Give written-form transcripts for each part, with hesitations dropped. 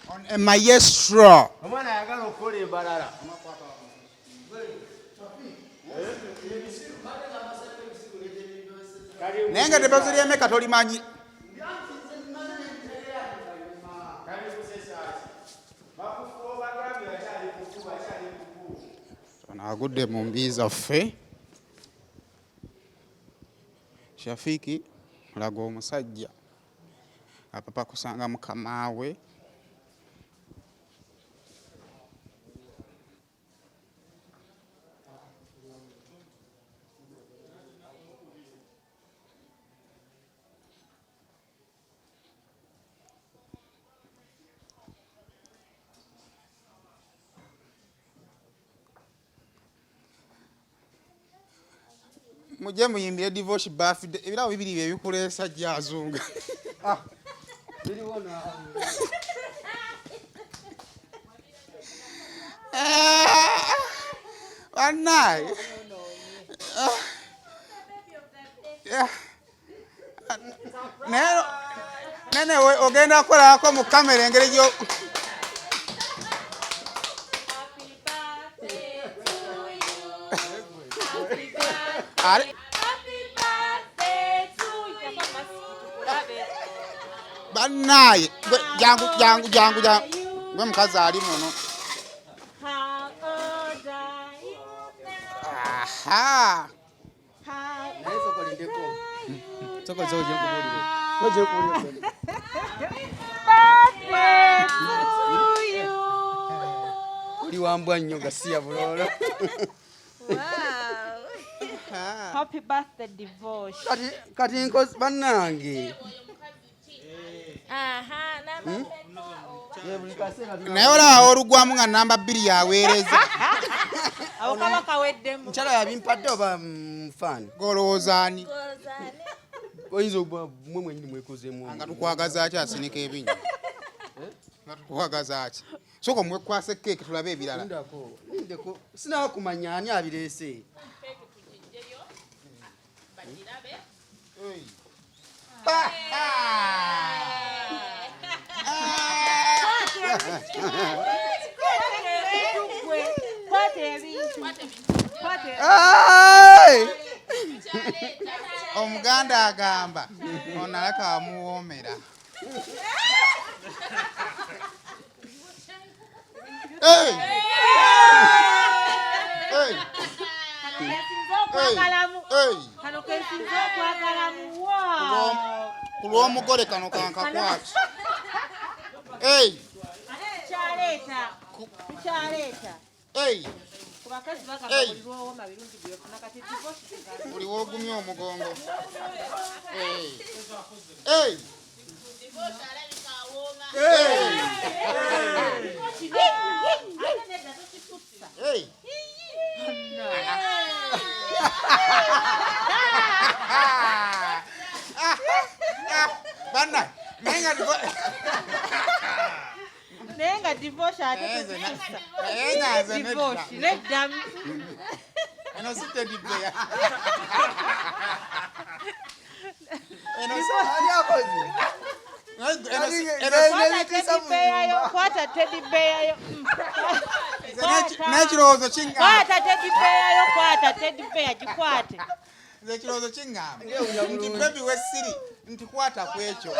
On a maestro. Omwana ayagala okukola embalala. Naye nga eddoboozi ly'emeka tolimanyi. Ono agudde mu mbi zaffe. Shafiki laga omusajja apapa kusanga mukama we. Mujje muyimbire divorce birthday ebirabo bibiri bye bikuleesa jazunga. Ah, biriwo naawe. Bannaaye. Naye nene ogenda kukolako mu kamera engeri gyo bannaaye jangu jangu jangu jangu gwe mukazi ali muno. Aha. Naye sooka olindeko. Sooka sooka ojje nkubuulire. Ojje nkubuulire. Oli wambwa nnyo gasiya buloolo. Happy birthday divorce. Kati kati nkozi bannange. Naye olaba olugwamu nga namba 2 yaweereza. Awo kaba kaweddemu. Mukyala yabimpadde oba mufaani? Golowooza ani? Oyinza okuba mmwe mwennyini mwekozeemu. Nga tukwagaza ki asinika ebinnya? Nga tukwagaza ki? Sooka omwekwase keeki tulabe ebirala. Lindako, lindeko. Sinaba kumanya ani abireese. Omuganda agamba ono alaka amuwoomera. Ku lw'omugole kano kankakwata. Buli w'ogumya omugongo. Banna, naye nga divorce ate tozisussa. Divorce nedda. Eno si teddy bear. Ani akoze? Kwata teddy bear yo. N'ekirowoozo kiŋŋamba. Kwata teddy bear yo, kwata teddy bear gikwate. Nze ekirowoozo kiŋŋamba nti baby we siri nti kwata ku ekyo.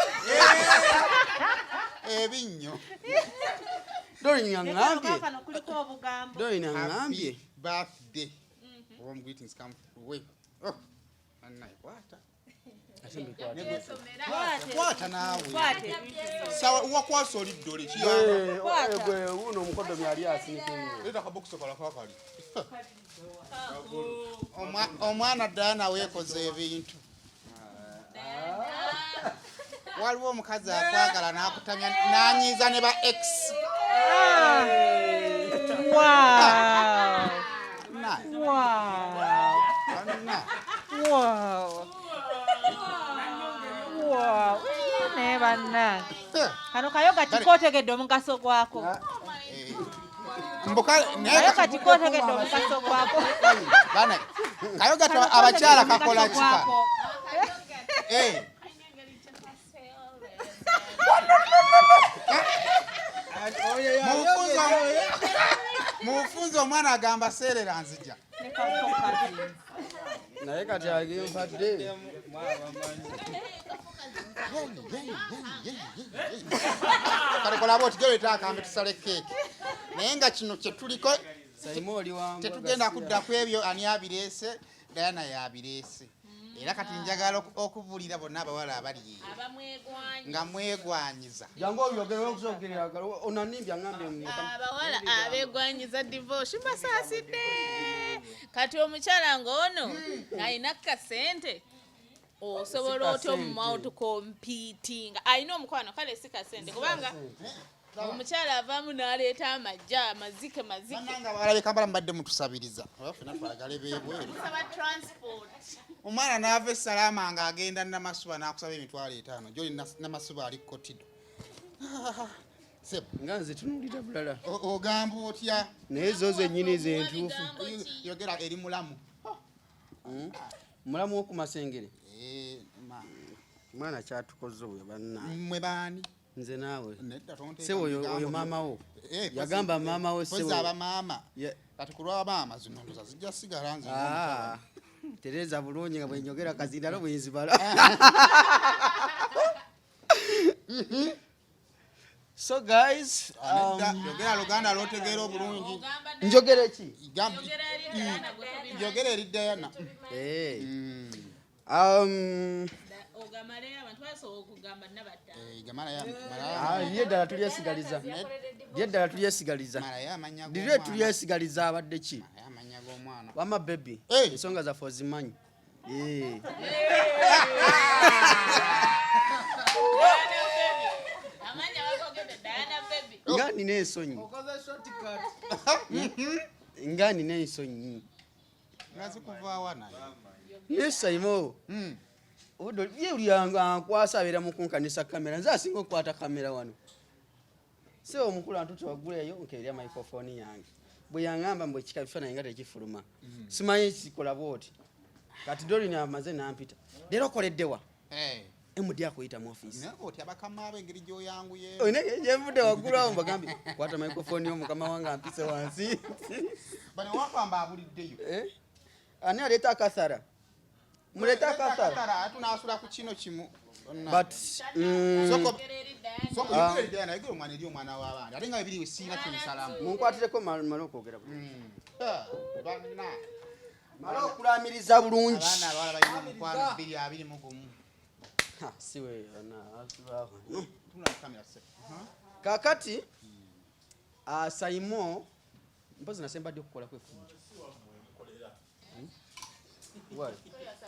Ebinnyo. Doreen aŋŋambye. Kano kuliko obugambo. Doreen aŋŋambye. Happy birthday. Warm greetings come way. Oh, annaye kwata. Kwata naawe. Sawa wakwasa oli ddole kiyamba. Gwe wuuno omukodomi ali asinika ennyo. Leeta akabokisi kala kakali. Omwana Diana weekoze ebintu. Waliwo omukazi akwagala n'akutamya n'anyiiza ne ba ex. Wow. Wow. Wow. Wow. Naye bannange. Kano kayoga kikootegedde omugaso gwako. Kayoga kikootegedde omugaso gwako. Bana, kayoga abakyala kakola kika. Mu bufunze omwana agamba seerera nzija. Ne ka four cousins. Naye kati agempadde. Kale kolaba oti gyoleta akambe tusale keeki, naye nga kino kyetuliko. Saimo oli wambwa. Tetugenda kudda ku ebyo. Ani abireese? Dayana yabireese. Era kati njagala okubuulira bonna abawala abali eyo Abamwegwanyi. nga mwegwanyiza. Jangu obyogere, okusogerera onanimbya ngambye. Abawala abegwanyiza divorce mbasaasidde. Kati omukyala ng'ono alina kasente, osobola otya omuoutcompetinga? Alina omukwano, kale si kasente, kubanga omukyala avaamu n'aleeta amajja amazike mazike. Bannange abawala b'e Kampala mubadde mutusabiriza, oba ffena twagale b'ebweru. Saba transport. Omwana n'ava esalaama ng'agenda Namasuba n'akusaba 50,000 gyoli. Namasuba ali Kotido. Sebo. Nga nze tunulira bulala. Ogamba otya? Naye zo zennyini zentuufu. Bigambo ki? Yogera eri mulamu. Mulamu wokumasengere. Eh, Mwana kyatukoze oyo banna. Mmwe baani? Nze naawe. Nedda, tonteeka Sebo mu oyo. bigambo Oyo byo. maama wo. Eh, Yagamba maama we. Mpozi Sebo. aba maama. Kati ku lwa maama zino ndoza zijja sigala nze. Ah, tereza bulungi nga bwenjogera kazindalo bwenzibala. So guys, Nedda, yogera Luganda lwotegeera obulungi. Ogamba njogere ki? Yogera eri Diana, gwe tobimanyi. Yogera eri Dayana. Eh, Ogamaleyo abantu basobola okugamba nabatta. Eh, gamala ah, lye eddala tulyesigaliza, lye eddala tulyesigaliza. malayo amanya Lirye g'omwana. tulyesigaliza abadde ki? Malayo amanya g'omwana. Wama baby. Eh. Ensonga zaffe ozimanyi. Eh. Diana baby. Amanya bagogedde Diana baby. Nga nina ensonyi, nga nina ensonyi. Nga zikuvaawa naye. Naye Saimo, obudde ye buli ankwasa abeera mu kunkanisa kamera. Nze asinga okukwata kamera wano. Si omukulu antutte waggulu eyo nkeerya microphone yange. Bwe yaŋŋamba mbu ekika bifaananyi nga tekifuluma, simanyi kikola bwoti. Kati Dolin amaze nampita leero, okoleddewa? Eh, MD akuyita mu ofiisi. Naye otya bakama abo engeri gy'oyanguye? Olina gyenvudde waggulu awo, mbagambye kwata microphone yo, mukama wange ampise wansi. Bano wakwamba abuliddeyo. Eh? Ani aleeta akasara? Muleete akasara. Akasara, tunaasula ku kino kimu. But Soko Yogera eri Diana. soko yogera eri Diana, yogera omwana eri omwana w'abandi. Ate nga bibiri siina kyensalamu. Munkwatireko male okwogera bulungi. Ah, banna. Male okulamiriza bulungi. Abaana abawala balina omukwano 2021. Ha, siwe ona, asibaawo. Tunula mu kamera se. Kakati Saimo mpozi nasemba ddi okukolako effujjo? Why?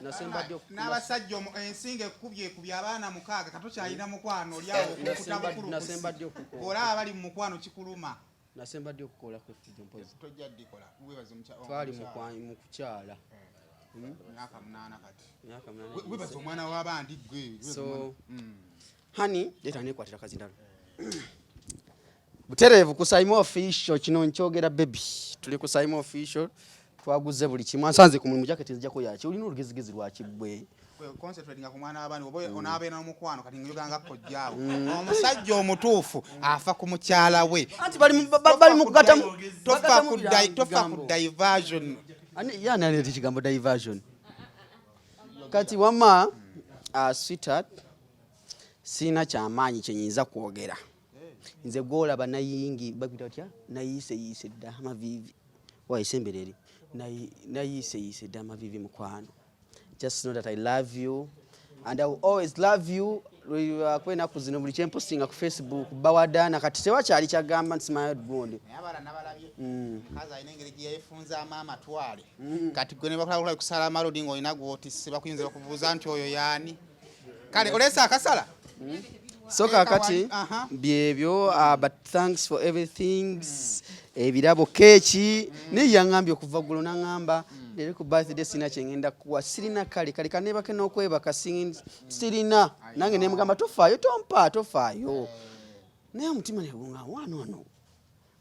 Nasemba ddi N'abasajja ensinga ekubye ekubye abaana 6, katokyalina mukwano oli awo okukuta bukulukusi. Nasemba ddi okukola? Olaba bali mu mukwano kikuluma. Nasemba ddi okukolako effujjo mpozi? Tojja ddikola. Weebaze Twali omukyala. mu kukyala. Myaka 8 kati. Myaka 8. Weebaze omwana w'abandi gwe. Weebaze So omwana. Hani leeta nekwatira kazindalo butereevu ku Saimo Official. Kino nkyogera baby, tuli ku Saimo Official, twaguze buli kimu. Ansanze ku mulimu, jaketi nzijako yaki? Olina olugezigezi lwaki gwe? Gwe concentratinga ku mwana w'abandi oba onaabeera n'omukwano. Kati njogera nga kojjaawo, omusajja omutuufu afa ku mukyala we. Anti bali bali mu kugatamu. Tofa Bagatamu ku tofa ku bigambo. diversion. Ani yani aleeta ekigambo diversion? Kati wamma sweetheart, siina kyamaanyi kyenyinza kwogera. Nze gwolaba nayingi bagita otya, nayiiseyiise dda amaviivi waisembera eri. Nayiiseyiise dda amaviivi mukwano. Just know that I love you and I will always love you. Kuba ennaku zino buli kyempostinga ku Facebook bawadana. Kati tewakyali kyagamba nti simanyi gundi. Naye abaala nabalabye, mukazi alina engeri gye yeefunzaamu amatwale. Kati gwe ne bakulabula kusala amalodi ng'olina gw'otisse, bakuyinza bakubuuza nti oyo yaani. Kale oleese akasala. So Eka kakati aha. byebyo, but thanks for everything, ebirabo, keeki. Naye yaŋŋambye okuva ggulo naŋŋamba leero ku birthday sirina kyengenda kuwa, sirina. Kale kale kaneebake n'okwebaka sirina. Nange nemugamba tofaayo, tompa, tofaayo. Naye omutima negunga wano wano.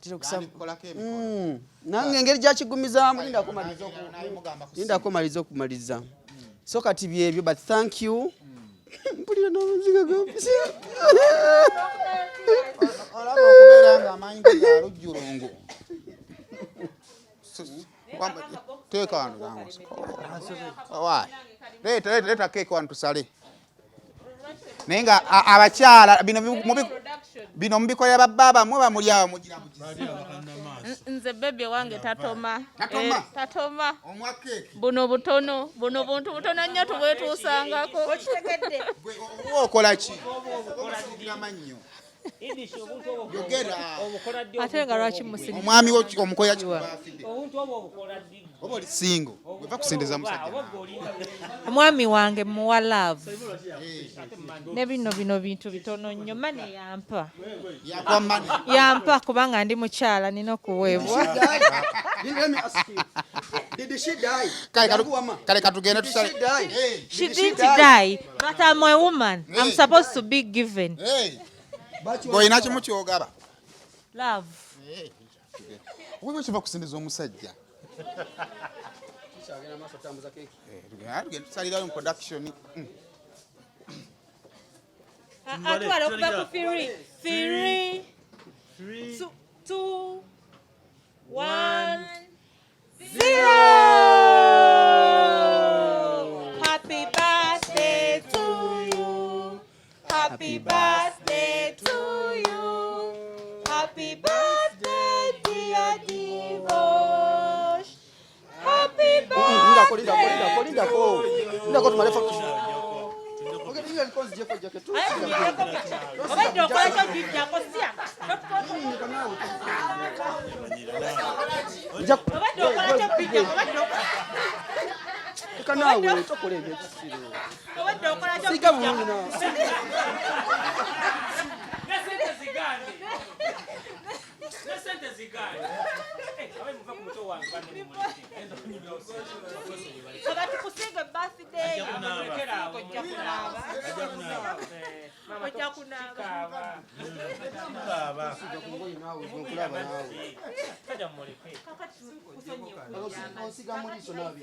Ntera okusaba. Yandikukolako emikolo. Nange engeri gyakigumizaamu linda kumaliza Nabimugamba ku linda kumaliza okumaliriza. So kati byebyo, but thank you. Mpulira n'amaziga gampise. Olaba okubeera nga Amaanyi go ga lujjulungu. Teeka wano zangu. Why? Leeta, leeta, leeta keeki wano tusale. Naye nga abakyala bino bino mubikolera babba bammwe, bamuli awo mugira bugizi. Nze baby wange tatoma. Tatoma? Eh, tatoma. Omwa keeki. Buno butono, buno buntu butono nnyo tubwetuusangako. Okitegedde? Gwe oba okola ki? Oba mannyo. Idris, obuntu obwo Yogera. obukola ddi? Ate nga lwaki musirika? Omwami wo omukolera ki ku birthday? Obuntu obwo obukola ddi? Oba oli single, weva kusendeza musajja. Oba gwe olinda. Omwami wange muwa love ne bino bino bintu bitono nnyo, money yampa. Yakuwa money. Yampa kubanga ndi mukyala, nina okuweebwa. Let me ask you. Did she die? Kale Yakuwama. kale katugende Did tusale. she die? Hey, She Did she didn't die? die, but I'm a woman. I'm Hey. supposed to be given Hey. But you Gwe olina kimu kyogaba. love. Oba kiva kusendeza omusajja. Kyagenda maaso otambuza keeki. Eh, tugende tusalirayo mu production. Atwala okuva ku three, three, two, two, one, zero. Happy birthday to you. Happy birthday to you. Happy birthday, dear Divosh. Happy Lindako, lindako, birthday. lindako, lindako. Lindako tumale Okay, linda likozi jeko jake tu. Obadde okola kyo gijjako sya. Nja Obadde okola kyo bijjako, obadde okola. leka naawe tokola ebyekisiru. Obadde okola kyo Siga bijjako. bulungi naawe. Ne sente zigaane. Ne sente zigaane. Eh, abe muve ku muto wange banne mumuleke. Genda okunyumya Aba tukusinga birthday. Mulekere awo. Ojja kunaaba. Eh, mama, Ojja kunaaba. kikaaba. Siga ku ngoye naawe, gwe nkulaba naawe. Sajja mumuleke. Kakati kusonyiwa. Osiga mu liiso naawe.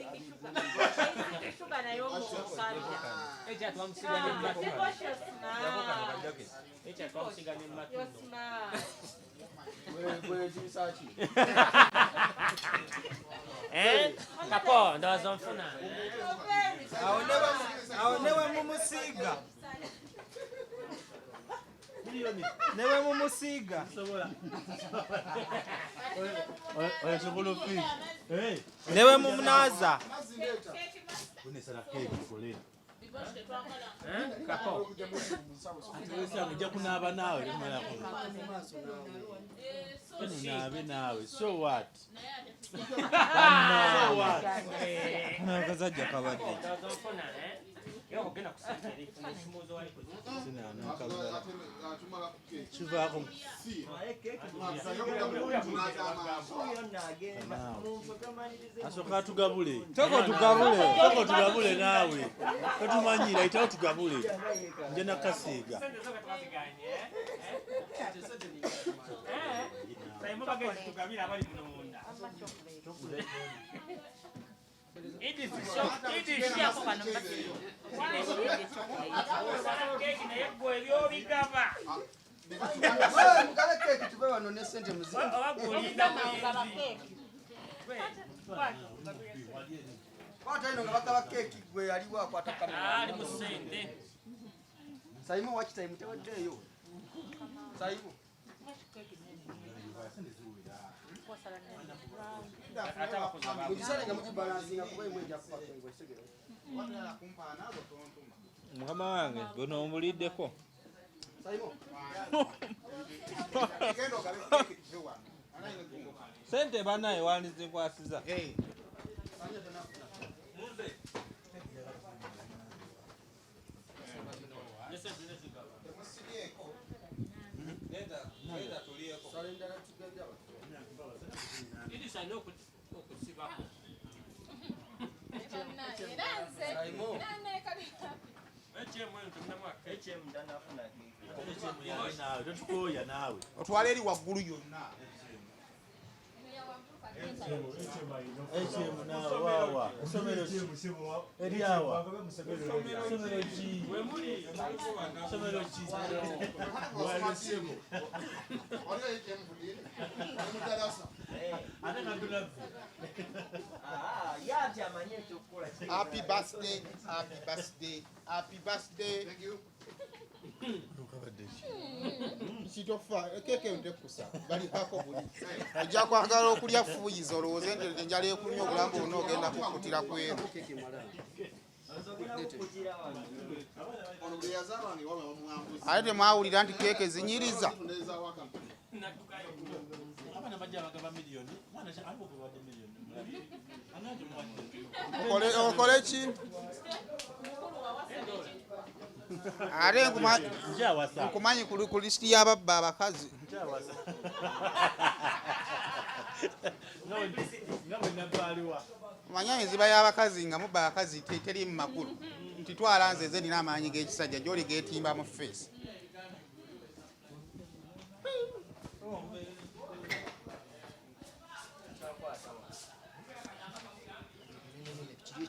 Shuga naye omukabya. Ekya twamusiga ne matu. Divosh, you're smart. Ekya twamusiga ne matu. You're smart. Gwe gwe kibisa ki? Eh? Kapo, ndowooza nfuna. You're very smart. Awo ne bwe mumusiiga, ne bwe mumusiiga. Oyo sobola ofiisi. Ne bwe mumunaaza. Bunesala keeki tukole. Eh? Kapo. Ojja kunaaba naawe tomalako. Naabe naawe. So what? So what? Akasajja kabadde ki? Ndowooza nfuna, eh? Yo ogenda kusiiga eri ekisumuuzo wali ku Kivaako asooka atugabule. Toko tugabule. Toko tugabule naawe. Totumanyira, ayitawo tugabule. Nje nakasiiga. Sente zo katwaziganye, eh? Eh? Sayimu bagezi tugabire abali muno munda. Idris, Idris, Lyako kano mbasi. Osala keeki naye gwe ebyobigaba. Wewe mugale keeki tuve wano ne sente muzi. Oba gwe olinda bulinzi. Kwata ino nga bagaba keeki gwe aliwo akwata kamera. Ali mu ssente. Saimo watch time tewaddeeyo. Saimo. Ate abakozi abamu. Mugisale nga mugibalansinga kuba emwe ejja kuba kwengo ekitegeero. Mukama wange buno ombuliddeko. Saimo. Genda ogabe keeki tuve wano. Sente bannaye wandizinkwasiza. Hey. Idris alina okusibako. Era nze era Naawe totukooya naawe. Otwala eri waggulu yonna. Happy birthday, happy birthday, happy birthday. Thank you. Kitofa keeke ntekusa balikako buli ojja kwagala okulya fuyiza olowooze nti enjala ekulumya obulamu bwonna ogenda kukkutira kweru. Ate temwawulira nti keeke zinyiriza. Okole ki? Ate nkumanyi ku lisiti y'ababba abakazi. Omanyi enziba y'abakazi nga mubba abakazi teri mu makulu. Nti twala nze nze nina amaanyi g'ekisajja gy'oli geetimba mu ffeesi.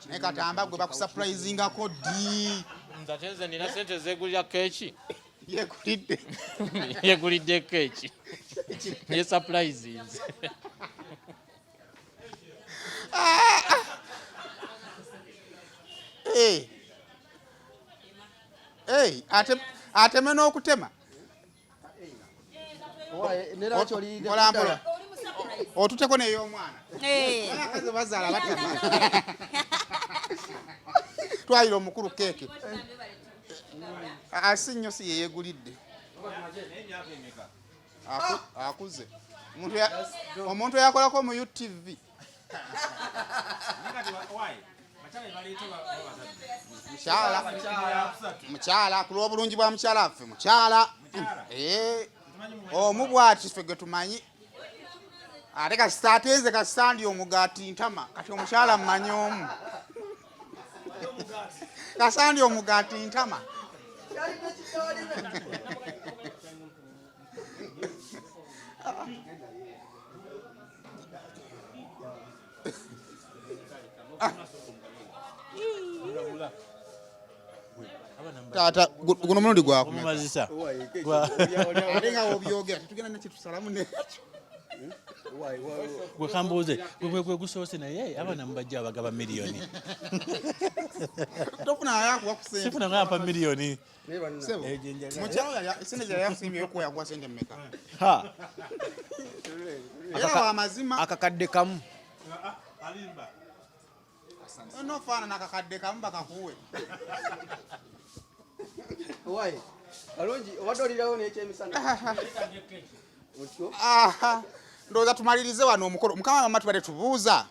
Naye Katamba gwe bakusapurayizingako ddi? Nze ate nze nina sente zeegulira keeki. Yeegulidde. Yeegulidde keeki. Yesapurayizinze. Ateme n'okutema. Mpola otuteko n'ey'omwana. Abakazi bazaala batema. Twalira omukulu keeke. Asi nnyo si ye yeegulidde. Akuze. Omuntu eyakolako mu UTV. Mukyala. Mukyala ku lw'obulungi bwa mukyala waffe mukyala. Omu bw'ati ffe gwe tumanyi. Ate kasita atenze kasita ndi omugaati ntama kati omukyala mmanyi omu. Kasita ndi omugaati ntama. Taata guno mulundi gwakumazisa. Ate nga obyogera tetugenda nekyetusalamu nekyo. Gwe kambuuze gwe gusoose naye abaana mubajja abagaba miliyoni. Tofuna ayakuwa ku ssente. Sifuna ngampa miliyoni. Mukyala sente gye yakusiimye okuwa yakuwa sente mmeka? Era wa mazima. Akakadde kamu. Onofaanana akakadde kamu bakakuwe. Wayi, kalungi obadde olirawo n'ekyemisana. Ndowooza tumalirize wano omukolo. Mukama mama tubadde tubuuza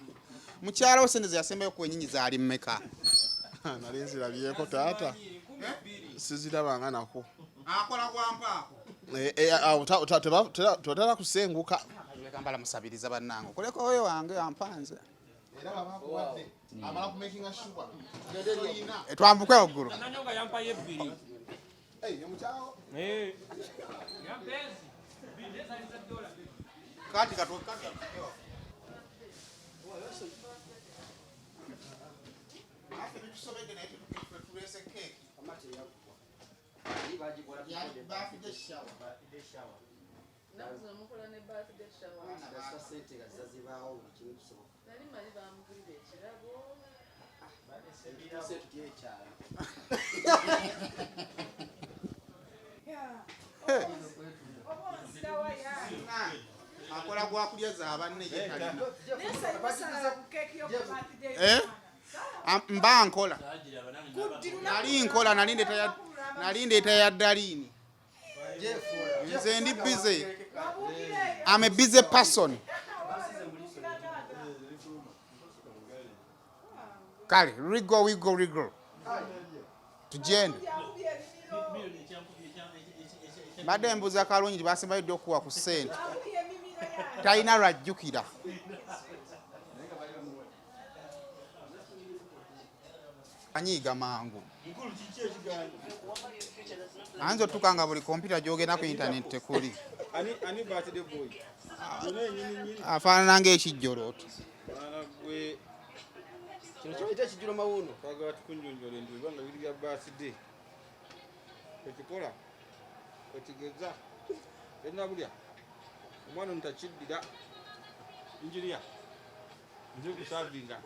mukyala wo sente ze yasembayo ku ennyinyi zaali mmeka? Nali nzirabyeko taata. Sizirabanga nako. Akola gwampaako. Totera kusenguka. Kambala musabiriza bannange. Okoleko oyo wange ampanze. Era babakuwadde amala kumakinga sure. Twambuke waggulu. Nanyonga yampayo ebbiri. Kati kati. Naffe bitusobedde naye tuleese keeki. Birthday shower. Akola gwa kulya za banne ye talina. Mba nkola. Nali nkola nali ndeeta ya Darlene. Nze ndi busy. I'm a busy person. Kale, rigo wigo rigo. Tugende. Mbadde mbuuza Kalungi basembayo ddi okuwa ku ssente. Talina lw'ajjukira. Anyiiga mangu. Anze otuuka nga buli kompyuta gy'ogenda ku internet tekuli. Ani ani birthday boy? Yona yenyini nyini. Afaanana ng'ekijjolooto. Mwana gwe. Kino kyebayita ekijjulo mawundo. Twagala tukunjonjole nti ebanga biri bya birthday. Ekikola ekigeza enabulya omwana ono takiddira. Engineer, nze kusavinga.